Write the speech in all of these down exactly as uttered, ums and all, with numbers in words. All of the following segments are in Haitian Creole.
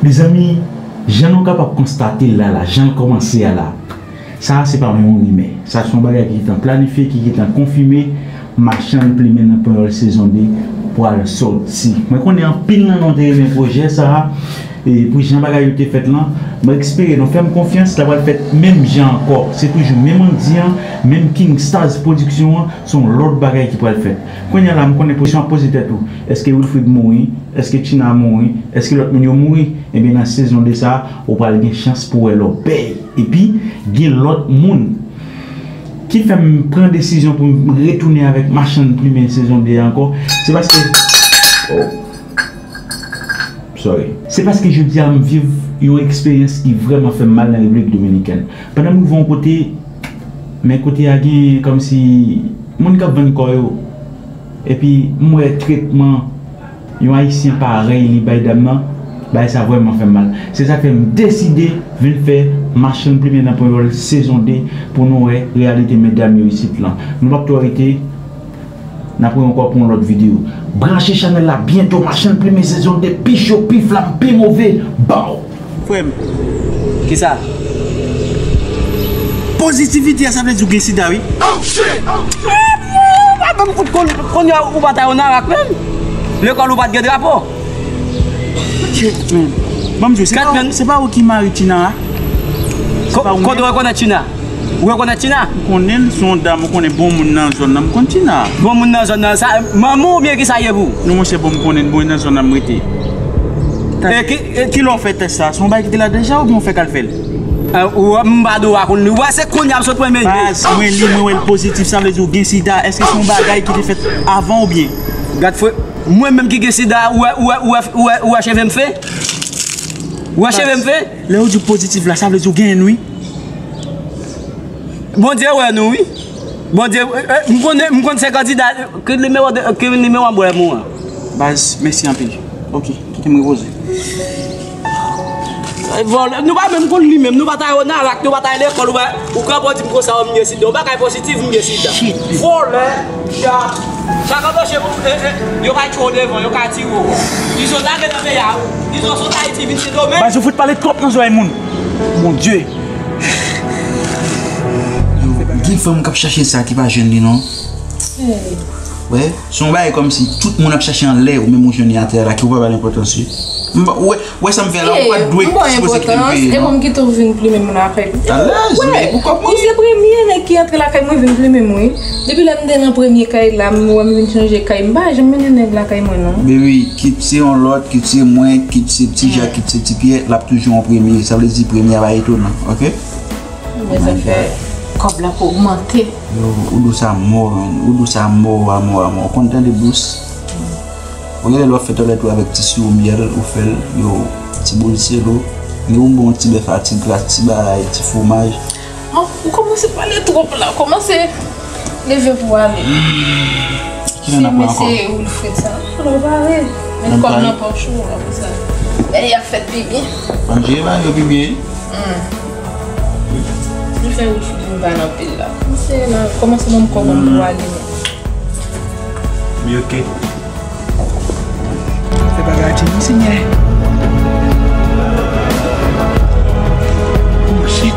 Mezanmi, jan nou kapab konstate l la, la, jan l kòmanse a la, sa a se pa yon rimè. Sa se yon bagay ki gentan planifye, ki gentan konfime. Machann Plimen nan Panyòl sezon de pral sòti. Mwen konnen anpil nan nou te renmen pwojè sa a, e pou jan bagay yo te fèt lan, mwen espere nou fè m konfyans, sa pral fèt menm jan ankò. Se toujou menm Andy an, menm King Stars Production an, se yon lòt bagay ki pral fèt. Kounye a la, m konnen kesyon ap poze tèt ou, èske Wilfrid mouri? Èske Tina mouri? Èske lòt moun yo mouri? Ebyen, nan sezon de sa a, ou pral gen chans pou wè lòbèy. Epi, gen lòt moun. Ki fè m pran desizyon pou m retounen avèk Machann Plimen sezon de a ankò, se paske, oh, sorry. Se paske jodi a m viv yon eksperyans ki vrèman fè m mal nan Repiblik Dominikèn. Pandan m rive yon kote, men kote a gen kòmsi moun k ap vann kò yo. Epi m wè tretman yon Ayisyen parèy li bay dam nan, bagay sa vrèman fè m mal. Se sa k fè m deside vin fè Machann Plimen nan Panyòl sezon de pou nou wè reyalite medam yo isit lan. Nou p ap twò rete, n ap wè ankò pou yon lòt videyo. Branche chanèl la byento, Machann Plimen sezon de, pi cho, pi flam, pi move. Baw! Frè m. Kisa? Pozitivite a, sa vle di ou gen sida, wi. Oh, shit! Oh, shit! Pa ban m kout kol, kounye a ou pa ta yon arak menm. Lekòl ou pa t gen drapo. Shit, man. Ban m di w, se pa ou, se pa ou ki mari Tina a? Kote w rekonèt Tina? Ou rekonèt Tina? M konnen l, se yon dam, ou konnen bon moun nan zòn nan, m konn Tina. Bon moun nan zòn nan, sa, manman w oubyen kisa ye pou ou? Non, monchè, bon, m konnen l, bon, nan zòn nan m rete. E ki, e ki lè w fè tès sa? Se yon bagay ki te la deja oubyen w fèk al fè l? E, ou, m pa dwe rakonn li. Ou wè, se kounye a m sot renmen li. Baz, mwen li, mwen wè l pozitif, sa vle di ou gen sida. Èske se yon bagay ki te fèt avan oubyen? Gad frè, mwen menm ki gen sida, ou wè, ou wè, ou wè, ou wè, ou wè cheve m fen? Ou wè cheve m fen? Lè yo di w pozitif la, sa vle di w genyen l, wi. Bondye wè nou, wi. Bondye, eh, eh, m konnen, m konn se kandida, ki nimewo de, ki nimewo m wè mwen an? Baz, mèsi anpil. Ok, kite m repoze. Eh, vòlè, nou pa menm konn li menm, nou pa ta yo nan rak, nou pa ta lekòl, ou pa, ou kanpe w di m konsa, w m gen sida, yon bagay pozitif, m gen sida. Shit. Vòlè, chat. Sa ka mache pou, eh, eh, yo ka tchwe w devan, yo ka tire w. Izo lage nan peyi a, Izo sot Ayiti vin Sendomeng. Baz, ou fout pale twòp nan zòrèy moun. Bondye. Yo, gen fanm k ap chache sa ki pa jwenn li non. Wè, se yon bagay kòmsi tout moun ap chache anlè ou, menm ou jwenn li atè a la, ki ou pa ba l enpòtans wi. M pa, ou wè, ou wè sa m fè la, ou pa t dwe ekspoze kite m peye non. E bon, m kite w vin plimen m lakay m. Alèz, men e pou kòb mwen. Ou se premye nèg ki antre lakay mwen vin plimen m wi. Depi lè m te nan premye kay la, m wè m vin chanje kay, m pa janm mennen nèg lakay mwen non. Baby, kit se yon lòt, kit se mwen, kit se Ti Jak, kit se Ti Pyè, l ap toujou an premye. Sa vle di premye a pa etonan, oke? Men sa fè kòb la pou ogmante. Yo, ou dous a mò, man. Ou dous a mò, a mò, a mò. Ou konn tande dous. Ou gen lè w ap fè tòlèt ou avèk ti siwo myèl, ou fè l, yo, ti boul selo. Gen ou bon ti bèf a ti gras, ti bagay, ti fwomaj. An, ou kòmanse pale twòp la, ou kòmanse leve pou ale. Kilè n ap pran ankò? Mesye Wilfred sa. Non, pare. Met kòb nan pòch ou, apre sa. Bagay y ap fèt pi byen. Ban m jere bagay yo pi byen. Hmm. Nou fè Wilfred vin bay anpil la. Mesye la, kòmanse ban m kòb an pou ale non. Wi, oke. Se bagay Jimmy, Senyè. Oh, shit.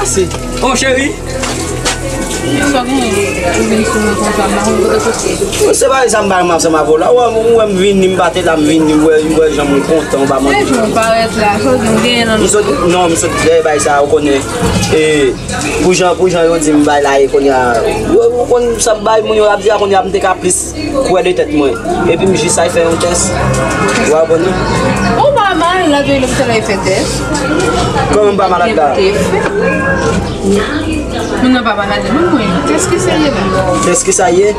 Mèsi. Oh, cheri. Sa gen, ou vin sou mwen konsa, m pa konn kote soti. Mwen se pa sa m pa renmen ansanm avè w la. Ou wè, ou wè m vini, m pa te la, m vini, ou wè, ou wè jan m kontan, ou pa mande. Men jan w parèt la, sa w di m genyen nan men. M sot, non, m sot dèyè bay sa, ou konnen. E, pou jan, pou jan yo di m bay la ye kounye a. Yo, ou konn sa bay moun yo ap di a kounye a, m te ka plis kwè de tèt mwen. Epi m jis al fè yon tès. Ou konprann non? Ou pa malad, ou lopital al fè tès. Kòman m pa malad la? Moun nan pa malad, non, mwen. Qu'est-ce que ça y est là? Qu'est-ce que ça y est?